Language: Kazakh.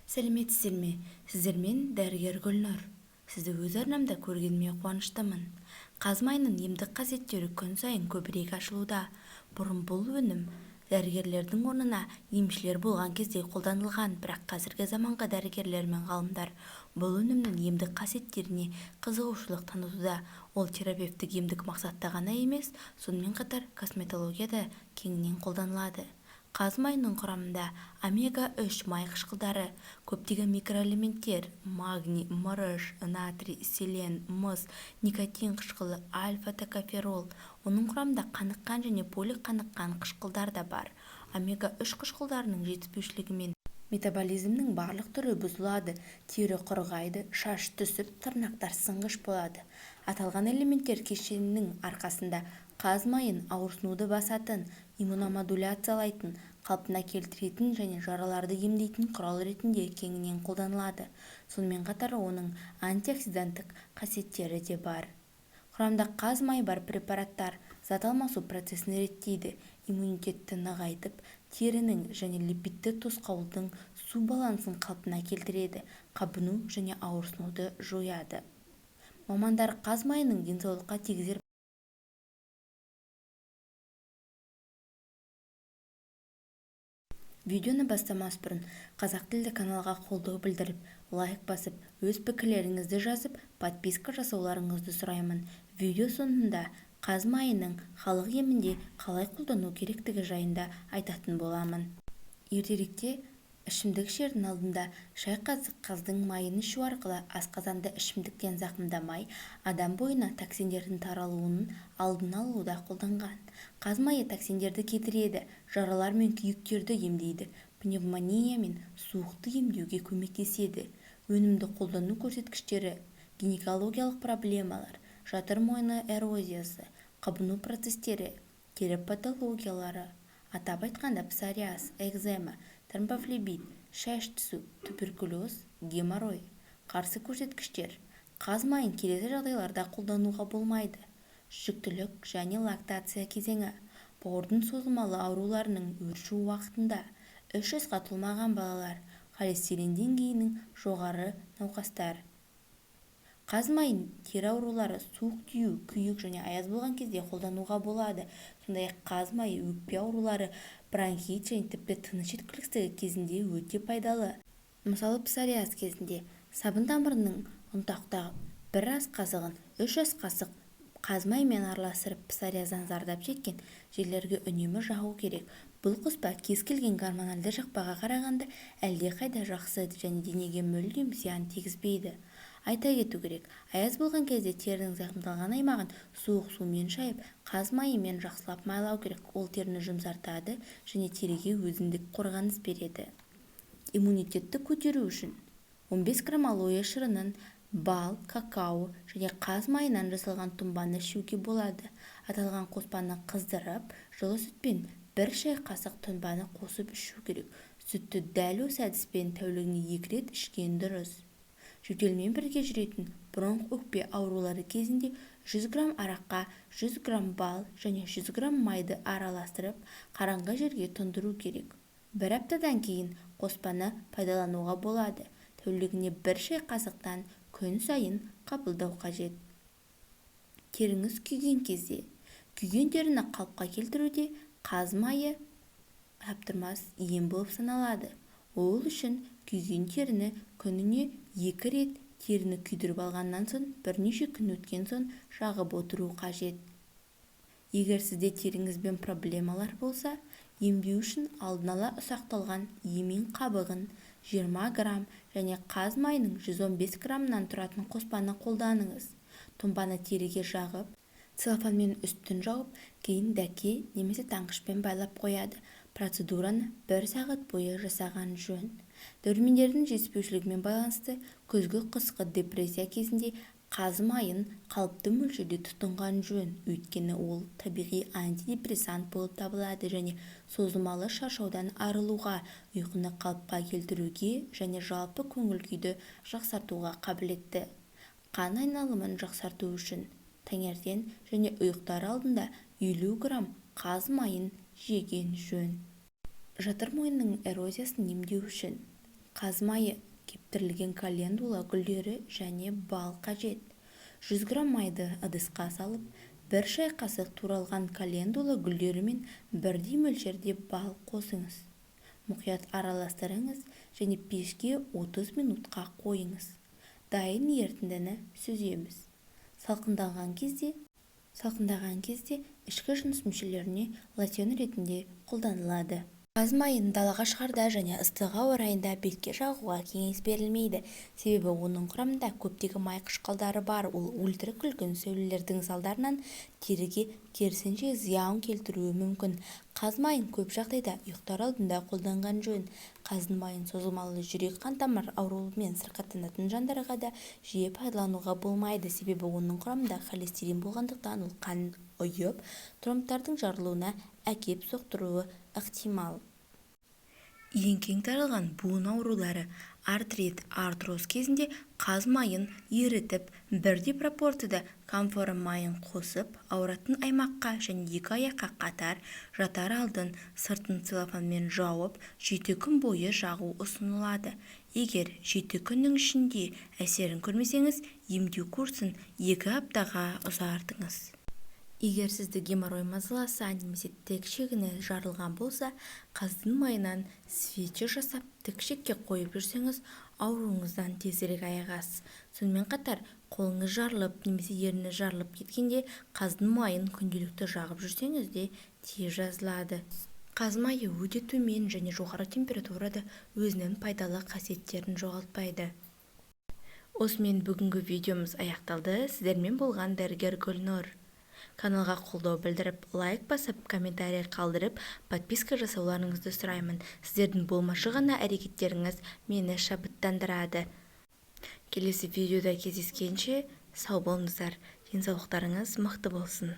Сәлеметсіздер ме? Сіздермен дәрігер Гүлнұр. Сізді өз арнамда көргеніме қуаныштымын. Қаз майының емдік қасиеттері күн сайын көбірек ашылуда. Бұрын бұл өнім дәрігерлердің орнына емшілер болған кезде қолданылған, бірақ қазіргі заманғы дәрігерлер мен ғалымдар бұл өнімнің емдік қасиеттеріне қызығушылық танытуда. Ол терапевтік емдік мақсатта ғана емес, сонымен қатар косметологияда кеңінен қолданылады. Қаз майының құрамында омега-3 май қышқылдары, көптеген микроэлементтер, магний, мырыш, натрий, селен, мыс, никотин қышқылы, альфа-токоферол. Оның құрамында қаныққан және полиқаныққан қышқылдар да бар. Омега-3 қышқылдарының жетіспеушілігімен метаболизмнің барлық түрі бұзылады, тері құрғайды, шаш түсіп, тырнақтар сынғыш болады. Аталған элементтер кешенінің арқасында қаз майын ауырсынуды басатын, иммуномодуляциялайтын, қалпына келтіретін және жараларды емдейтін құрал ретінде кеңінен қолданылады. Сонымен қатар оның антиоксиданттық қасиеттері де бар. Құрамында қаз майы бар препараттар зат алмасу процесін реттейді, иммунитетті нығайтып, терінің және липидті тосқауылдың су балансын қалпына келтіреді, қабыну және ауырсынуды жояды. Мамандар қаз майының денсаулыққа тигізер Видеоны бастамас бұрын қазақ тілді каналға қолдау білдіріп, лайк басып, өз пікірлеріңізді жазып, подписка жасауларыңызды сұраймын. Видео соңында қаз майының халық емінде қалай қолдану керектігі жайында айтатын боламын. Ертеректе ішімдік ішердің алдында шай қасық қаздың майын ішу арқылы асқазанды ішімдіктен зақымдамай, адам бойына токсиндердің таралуының алдын алуда қолданған. Қаз майы токсиндерді кетіреді, жаралар мен күйіктерді емдейді, пневмония мен суықты емдеуге көмектеседі. Өнімді қолдану көрсеткіштері: гинекологиялық проблемалар, жатыр мойны эрозиясы, қабыну процестері, тері патологиялары, атап айтқанда псориаз, экзема, тромбофлебит, шаш түсу, туберкулез, геморрой. Қарсы көрсеткіштер: қаз майын келесі жағдайларда қолдануға болмайды: жүктілік және лактация кезеңі, бауырдың созылмалы ауруларының өршуі уақытында, 3 жасқа толмаған балалар, холестерин деңгейінің жоғары науқастар. Қаз майын тері аурулары, суық тию, күйік және аяз болған кезде қолдануға болады. Сондай-ақ қаз майы өкпе аурулары, бронхит және тіпті тыныс жеткіліксіздігі кезінде өте пайдалы. Мысалы, псориаз кезінде сабын тамырының ұнтақтап бір ас қасығын 3 ас қасық қаз майымен араластырып, псориаздан зардап шеккен жерлерге үнемі жағу керек. Бұл қоспа кез келген гормональды жақпаға қарағанда әлдеқайда жақсы және денеге мүлдем зиян тигізбейді. Айта кету керек, аяз болған кезде терінің зақымдалған аймағын суық сумен шайып, қаз майымен жақсылап майлау керек. Ол теріні жұмсартады және теріге өзіндік қорғаныс береді. Иммунитетті көтеру үшін 15 грамм алоэ шырынын бал, какао және қаз майынан жасалған тұнбаны ішуге болады. Аталған қоспаны қыздырып, жылы сүтпен бір шай қасық тұнбаны қосып ішу керек. Сүтті дәл осы әдіспен тәулігіне 2 рет ішкен дұрыс. Жөтелмен бірге жүретін бронх өкпе аурулары кезінде 100 грамм араққа 100 грамм бал және 100 грамм майды араластырып, қараңғы жерге тұндыру керек. Бір аптадан кейін қоспаны пайдалануға болады. Тәулігіне бір шай қасықтан күн сайын қабылдау қажет. Теріңіз күйген кезде, күйген теріні қалыпқа келтіруде қаз майы таптырмас ем болып саналады. Ол үшін күйген теріні күніне 2 рет теріні күйдіріп алғаннан соң бірнеше күн өткен соң жағып отыру қажет. Егер сізде теріңізбен проблемалар болса, емдеу үшін алдын ала ұсақталған емен қабығын 20 грамм және қаз майының 115 граммнан тұратын қоспаны қолданыңыз. Тұнбаны теріге жағып, целлофанмен үстін жауып, кейін дәке немесе таңғышпен байлап қояды. Процедураны 1 сағат бойы жасаған жөн. Дәрумендердің жетіспеушілігімен байланысты күзгі-қысқы депрессия кезінде қаз майын қалыпты мөлшерде тұтынған жөн, өйткені ол табиғи антидепрессант болып табылады және созылмалы шаршаудан арылуға, ұйқыны қалыпқа келтіруге және жалпы көңіл-күйді жақсартуға қабілетті. Қан айналымын жақсарту үшін таңертең және ұйықтар алдында 50 грамм қаз майын жеген жөн. Жатыр мойнының эрозиясын емдеу үшін Қаз майы, кептірілген календула гүлдері және бал қажет. 100 грамм майды ыдысқа салып, 1 шай қасық туралған календула гүлдері мен бірдей мөлшерде бал қосыңыз. Мұқият араластырыңыз және пешке 30 минутқа қойыңыз. Дайын ерітіндіні сүземіз. Салқындаған кезде ішкі жыныс мүшелеріне лосьон ретінде қолданылады. Қаз майын далаға шығарда және ыстық ауа райында бетке жағуға кеңес берілмейді. Себебі оның құрамында көптеген май қышқылдары бар, ол ультракүлгін сәулелердің салдарынан теріге керісінше зиян келтіруі мүмкін. Қаз майын көп жағдайда ұйықтар алдында қолданған жөн. Қаздың майын созылмалы жүрек-қантамыр ауруымен сырқаттанатын жандарға да жиі пайдалануға болмайды, себебі оның құрамында холестерин болғандықтан, ол қан ұйып, тромбтардың жарылуына әкеп соқтыруы ықтимал. Ең кең таралған буын аурулары, артрит, артроз кезінде қаз майын ерітіп, бірдей пропорцияда камфора майын қосып, ауыратын аймаққа және екі аяққа қатар, жатар алдын, сыртын целлофанмен жауып, 7 күн бойы жағу ұсынылады. Егер 7 күннің ішінде әсерін көрмесеңіз, емдеу курсын 2 аптаға ұзартыңыз. Егер сізді геморрой мазаласа немесе тік ішегіңіз жарылған болса, қаздың майынан свеча жасап, тік ішекке қойып жүрсеңіз, ауруыңыздан тезірек айығасыз. Сонымен қатар қолыңыз жарылып немесе ерніңіз жарылып кеткенде қаздың майын күнделікті жағып жүрсеңіз де, тез жазылады. Қаз майы өте төмен және жоғары температурада өзінің пайдалы қасиеттерін жоғалтпайды. Осымен бүгінгі видеомыз аяқталды. Сіздермен болған дәрігер Гүлнұр. Каналға қолдау білдіріп, лайк басып, комментарий қалдырып, подписка жасауларыңызды сұраймын. Сіздердің болмашы ғана әрекеттеріңіз мені шабыттандырады. Келесі видеода кездескенше сау болыңыздар, денсаулықтарыңыз мықты болсын!